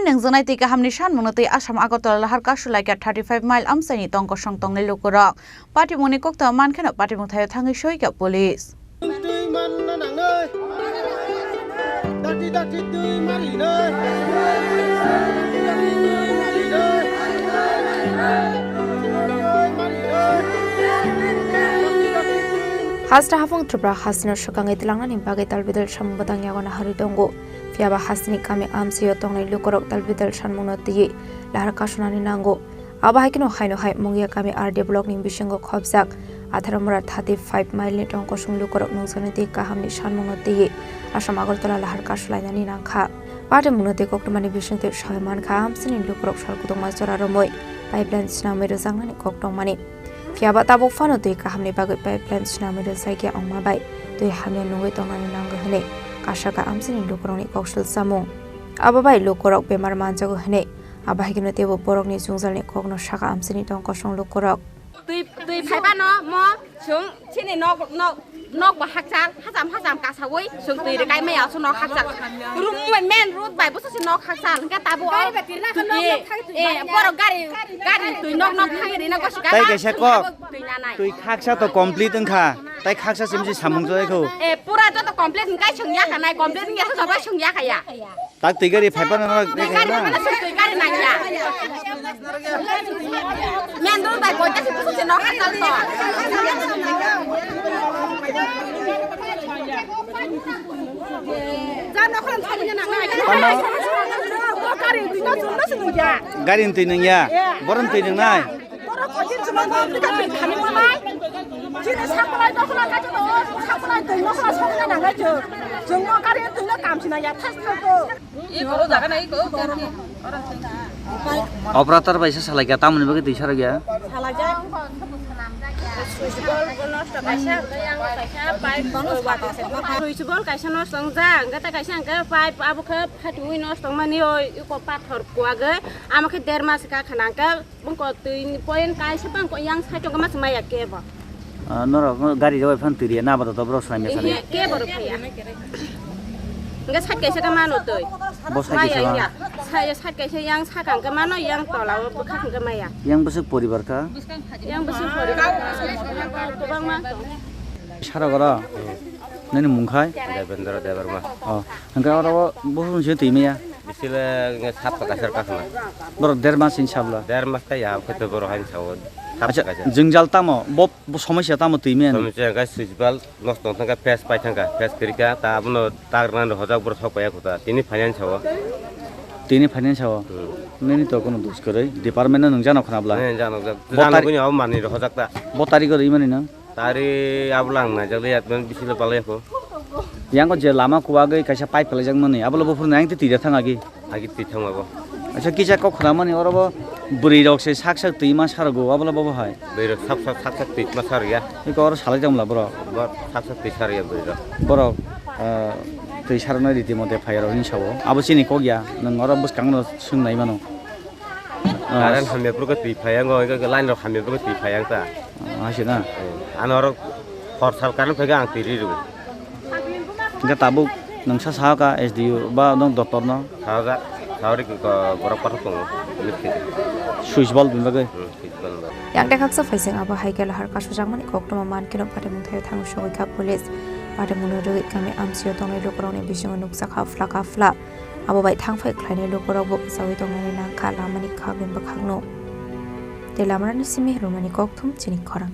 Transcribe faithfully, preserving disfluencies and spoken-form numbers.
Nungjaknai twi kahamni sanmungno twi Assam Agartala lahar kasu laikha thirty five mile amchaini tongkosong tongnai lukurok. Patimungni koktwma mankheno patimung thaio thangwi soikha police. Twi manna nangnai. Dakti dakti twi marinai. Dakti dakti twi marinai. Haste haphang Tripura hasteno swkangwi tlangnani bagwi talbidal samung bwtang yago naharwi tongo. Phiyaba hasteni kami amchaio tongnai lukurok talbidal sanmungno twiwi lahar kasunani nango. Abo hai kheno haino hai Mungia kami R D block ni bisingo khopjak atharo mura thirty five mile ni tongkosong lukurok nungjaknai twi kahamni sanmungno twiwi Assam Agartala lahar kasulainani nangkha. Patimungno twi koktwmani bisingtwi sawi mankha, amchaini lukurok sal kutungma jora romwi pipeline swnamwi rwjaknani kok tongmani. Phiyaba tabuk phano twi kahamni bagwi pipeline swnamwi rwjakya wngma bai twi hamya nungwi tongnani nango hwnwi kasaka amchaini lukurokni kok swlchamung. Abo bai lukurok bemar manjago hwnwi. Abo hai kheno teibo borokni jwngjalni kokno saka amchaini tongkosong lukurok. Twi, twi phaiphano mo chwng chini nok, nok, nok bo hakchal, hacham, hacham kasawi chwng twi rwkai maya, aswk nok hakchal. Ru-, main road bai bwswk se nok hakchal, hwnkhe tabuk o twi, eh, borok gari, gari twi nok, nok thangwi rina gosi gana. Tai kaisa kok, twi nanai. Twi khaksa to complete wngkha, tai khaksa simsi samung jai kho. Eh, pura joto complete wngkai chwng yakha nai, complete wngya khe jobai chwng yakha ya. Tak twi gari phaiphano norok. Twi gari phaiphano sung twi gari nangya. Main road bai boita se busu se nok hakchal to. Gari twi nangya. Borom twi nangnai. Borok kochir chwla no twi ka twi thani manai. Chini sakulai dokhla ka chwla sakulai twi no sokna nangai chwng. Chwng no gari twi no kam sina ya thas thas ko. Operator bai se salai kha, tamoni bagwi twi sarok ya. Salai jak. Switch board nosto kaisa, yang kaisa, pipe switch board kaisa nosto wngjak, hwnkhe ta kaisa hwnkhe pipe abo khe phatwi nosto wngmani, oi iko pathor kuwagwi, amo khe der mas kha khna hwnkhe. Bangko twi ni point kaisa bangko yang side o ma se maya kebo. Ah, norok gari rok phan twi riya na ba to borok sai mesa. Iya, kebo rok ya. Enggak side kaisa ka mano twi. Bo side kaisa ba. Saya side kaisa yang sakang ka mano yang tola o bwkhak ka maya. Yang bwswk poribar ka? Yang bwswk poribar ka. Kwbangma. Sara gora. Nini mung khai? Devendra Debbarma. Oh, hwnkhe oro bo buphuru se twi maya. Bisile nge sap ta kaisa kakhna. Borok der mas hin sabla. Der mas ta ya, khe to borok hain sao. Sap ta kaisa. Acha, jwngjal tamo, bo, bo somosya tamo twi men? Somosya ga switch board nosto thangka, phase pai thangka, phase kwrwikha, ta abono tak rwna hojak borok sok paiya kho ta. Tini finance sao. Tini finance sao. Hmm. Nini to kono dos kwrwi, department no nung jano khna bla. Ne jano jak. Bo jano tari- kuni abo mani hojak ta. Bo tari kwrwi mani nang? Tari abo lang naijakle ya, twen bisilo palai kho. Yang ko je lama kuwagwi kaisa pipe phalaijakmani, abole buphuru nang twi twi thang agi. Agi twi thang abo. Acha, kisa kok khramani oro bo bwrwi rok se sak sak twi ma sarogo, abole bo hai. Bwrwi rok sak sak, sak sak twi ma sar ya. Iko oro salai tongla borok. Bo sak sak twi sar ya bwrwi rok. Borok, ah, twi sarnai riti mote phai rok hinwi sao. Abo chini kok ya, nwng oro bwskang no swngnai mano. Current hamya phuru khe twi phai yang, o line rok hamya phuru khe twi phai yang ta. Ah, hai se na? Eh, ano oro hor sal current phai khe ang twi ri rw. Hingke tabuk nwng sa saha ka S D O ba nwng doctor no? Saha jak, saha ri ko borok kothok tongo. Switch bulb ni bagwi? Hmm, switch bulb ni bagwi. Yang dekhak sa phaising abo hai khe lahar kasu jakmani koktwma man khe no patimung thaio thangwi sogwi kha police. Patimung no rwgwi kami amchio tongnai lukurokni bisingo nukjak ha phlak ha phlak. Abo bai thangphai khlainai lukurok bo bwchaui tongnani nangkha lamani khagwi bwkhakno. Tei lamarani simi rwmani kokthum chini khorang.